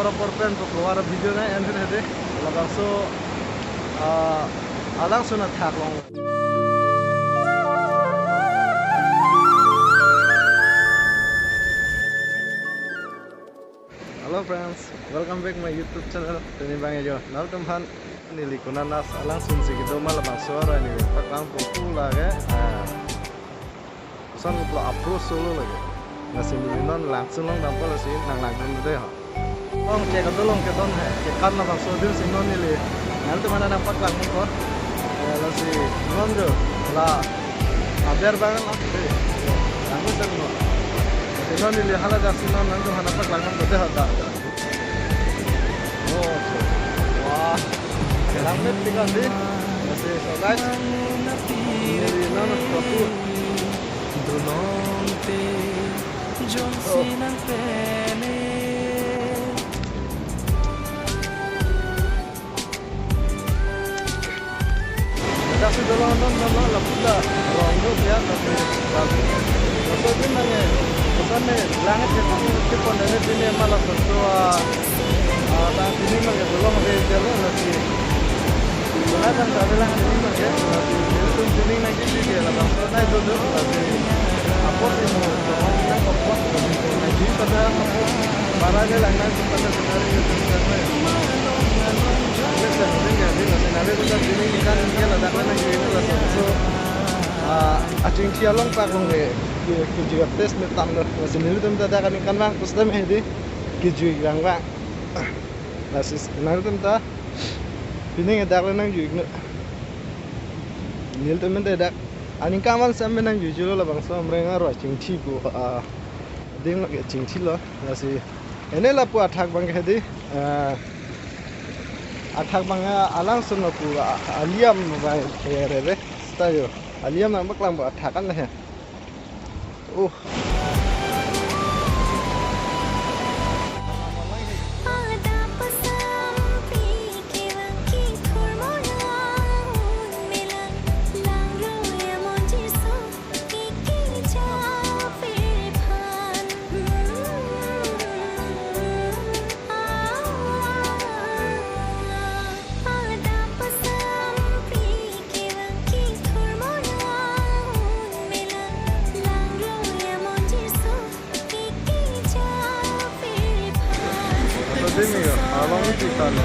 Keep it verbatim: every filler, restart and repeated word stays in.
Apor apor pen pu keluar video na en hede. Labangso, ah, alangsun athak long. Hello friends, welcome back my YouTube channel. Pini abang jo, nangtum aphan neli konat alangsun si kedo ma labangso arai neli paklang pupu lake. Ah, koson lo approach solo lake. Lasi neli non langsun longdampo, lasi nang langdun dei ho. Long ke kadolong ke don he, ke kan labangso adim si non neli nangtum aphan nang paklang ko. Eh, lasi non jo la aber abang la, eh, langdun sen non. Lasi non neli hala dak si non nangtum aphan nang paklang ko dei ho dak. Oh, so. Wah. Langmepik kan dei. Lasi, so guys, neli non foto. Dunong te jongsi nang pene. Dak si dolong non non non laputa rong do ya, tapi tapi so di mane, koson ne langit ke pon ne di ne ma laputa, ah, ah, ta di ne mane dolong de jalo lasi. Wala tang kami lang ini mah ya, tapi itu tuning lagi di dia lah bang. Pernah itu tuh, tapi apa sih mau, mau bilang apa? Lagi pada apa? Barangnya lang lang pada sekali itu kan. Biasa, mungkin ya, di nanti nanti kita tuning kan, dia ledak mana gitu lah. So, ah, acing cia long pak long ke, ke juga tes metam tuh. Masih dulu tuh kita akan ikan bang, terus tuh di, ke juga bang. Lasi nangtum ta pining dak le nangju-iknon. Nelitum pen dak aningkan aman sam pen nangjujulo labangso amreng arlo chingthi pu, ah, ding lo ke chingthi lo. Lasi ene lapu athak abang ke dei, ah, athak abang alangsun lapu, ah, aliam abang ke rere. Seta jo aliam nang paklang pu athak an le he. Oh. Ito din niyo, along iti tano.